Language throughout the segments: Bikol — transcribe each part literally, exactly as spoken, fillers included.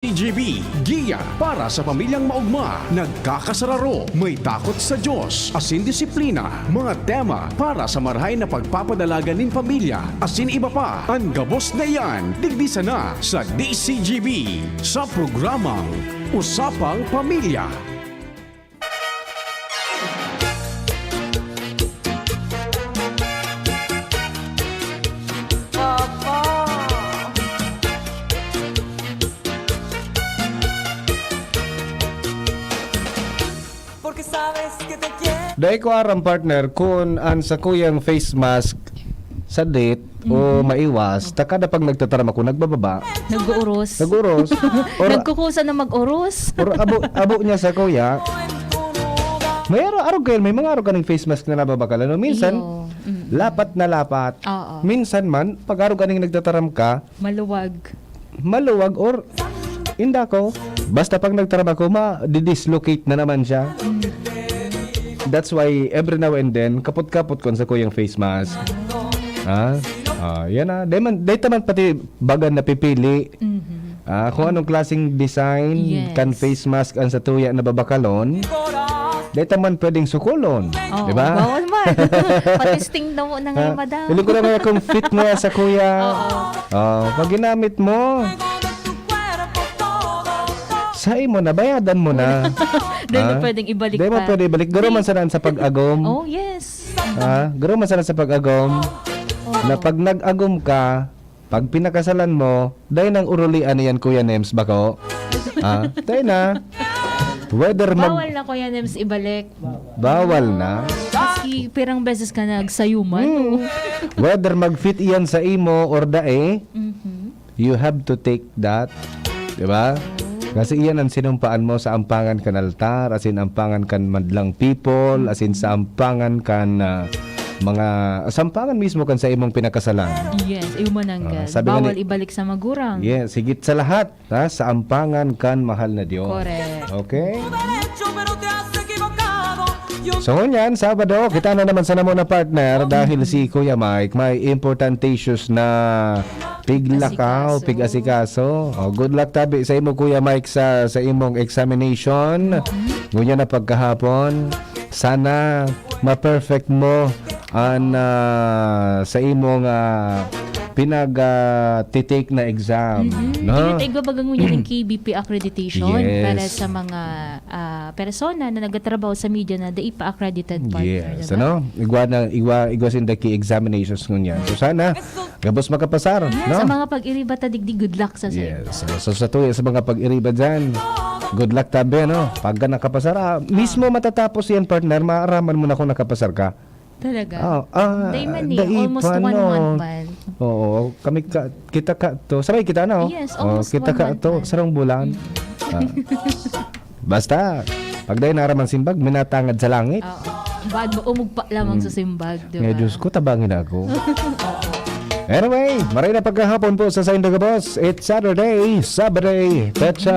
C G B, giya para sa pamilyang maogma, nagkakasararo, may takot sa Diyos, asin disiplina, mga tema para sa marahay na pagpapadalagan nin pamilya, asin iba pa. An gabos na iyan, digdi sana sa D C G B, sa programang Usapang Pamilya. Dai ko aram, partner, kun an sakuyang face mask sadit o Mm. maiwas, ta kada pag nagtataram ako, nagbababa. Nag-uuros. Nag-uros. Or, Nagkukusa na mag-uros. or abo, abo niya sa kuya. May aro, arog kayo, may mga arog kaning face mask na nababakal, ano? Minsan, Iyo. Mm. lapat na lapat. Oo. Minsan man, pag arog kaning nagtataram ka, Maluwag. maluwag or inda ko. Basta pag nagtaram ako, ma-dislocate na naman siya. Mm. That's why every now and then, kapot-kapot ko sa kuyang face mask. Ha? Ah, yan na. Dahil man, dahil taman pati bagan na pipili. Mhm. Ah, kung anong klaseng design Yes. kan face mask ang sa tuya na babakalon, dahil taman pwedeng sukulon. Oo, Di ba? bawal man. Patisting na mo na ngayon, Ha? madam. Hiling ko lang kaya kung fit mo yan sa kuya. Oo. Oh, pag ginamit mo, sa imo, nabayadan mo na. Dahil Ha? pwedeng ibalik Dahil mo pa. pwede ibalik. Garo man Di- sana sa pag-agom. Oh, yes. Ha? Garo man sana sa pag-agom. Oo. Na pag nag-agom ka, pag pinakasalan mo, dahil nang urulian na yan, Kuya Nems, bako? Ha? Tayo na. Whether mag- Bawal na, Kuya Nems, ibalik. Bawal na. Maski pirang beses ka nagsayuman, Hmm. no? Whether mag-fit iyan sa imo or dae, Mhm. you have to take that. Di ba? Kasi iyan ang sinumpaan mo sa ampangan kan altar, asin ampangan kan madlang people, asin sa ampangan kan, ah, mga, sa ampangan mismo kan sa imong pinakasalan. Yes, iyo mananggad. Ah, sabi nga Bawal ni ibalik sa magurang. Yes, higit sa lahat, ha, sa ampangan kan mahal na Diyos. Correct. Okay? So, ngunyan, Sabado, kita na naman sa namo na partner dahil si Kuya Mike may importante issues na piglakaw, Asikaso. pig-asikaso. Oh, good luck tabi sa imo, Kuya Mike, sa, sa imong examination. Mm-hmm. Ngunyan na pagkahapon, sana ma-perfect mo an, ah, sa imong, ah, pinag, ah, titake na exam, Mhm. no? Kaya tayo igbabaga ngunyan ng K B P accreditation Yes. para sa mga, ah, persona na nagtatrabaho sa media na dai pa accredited partner, Yes, diba? ano? Igwa na, igwa, igwa sinda ki examinations ngunyan. So sana, gabos makapasar, Yes, no? sa mga pag-iriba ta digdi, good luck sa sa Yes. inyo. So, so sa tuya sa mga pag-iriba dyan, good luck tabi, no? Pagka nakapasar, ah, mismo matatapos yan, partner, maaraman mo na kung nakapasar ka. Talaga? Ah, ah, Dai man eh. dai Almost pa, one no? month man. Oo, kami ka, kita ka to. Sabay kita, no? Yes, Oh, almost kita one ka month to, man. sarong bulan. Mm. Ah. Basta, pag dai naraman simbag, minatangad sa langit. Oo. Bago umugpa lamang Mm. sa simbag, di Nga, ba? Diyos ko, tabangin ako. Anyway, maray na pagkahapon po sa Saindang Gabos. It's Saturday, Sabado, petsa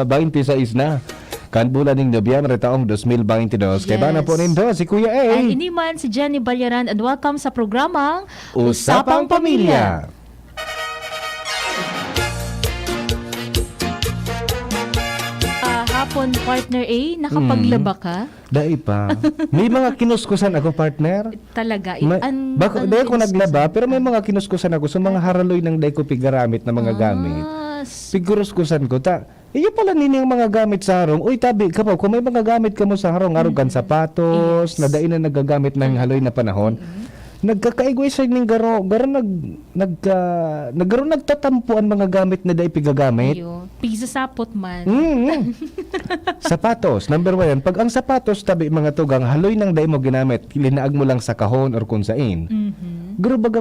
twenty-six na. Kan bulan ning Nobyembre taong dos mil bentidós. Kaibahan Yes. po nindo si Kuya A. Ang ini man si Jenny Balyaran, and welcome sa programang Usapang Usapang Pamilya. Pamilya. Ah, hapon, partner A, nakapaglaba Mm. ka? Dai pa. May mga kinuskusan ako, partner. Talaga, i-, May, an-, bako, ano dai ako kinuskusan? naglaba, pero may mga kinuskusan ako sa mga haraloy nang dai ko pigaramit na mga Ah, gamit. s- Pigkuruskusan ko, ta, iyo pala nini ang mga gamit sa harong. Uy, tabi ka po, kung may mga gamit ka mo sa harong, arog kan Mm. sapatos, Yes. na dai na nagagamit na Mm. haloy na panahon, Mm. nagkakaigwa siya ning garo, garo nag-, nagka-, nagaro nagtatampo ang mga gamit na dai pigagamit. Iyo, pigsasapot man. Mm. Sapatos, number one yan. Pag ang sapatos, tabi mga tugang, haloy nang dai mo ginamit, linaag mo lang sa kahon or kung sain. Mhm. Garo baga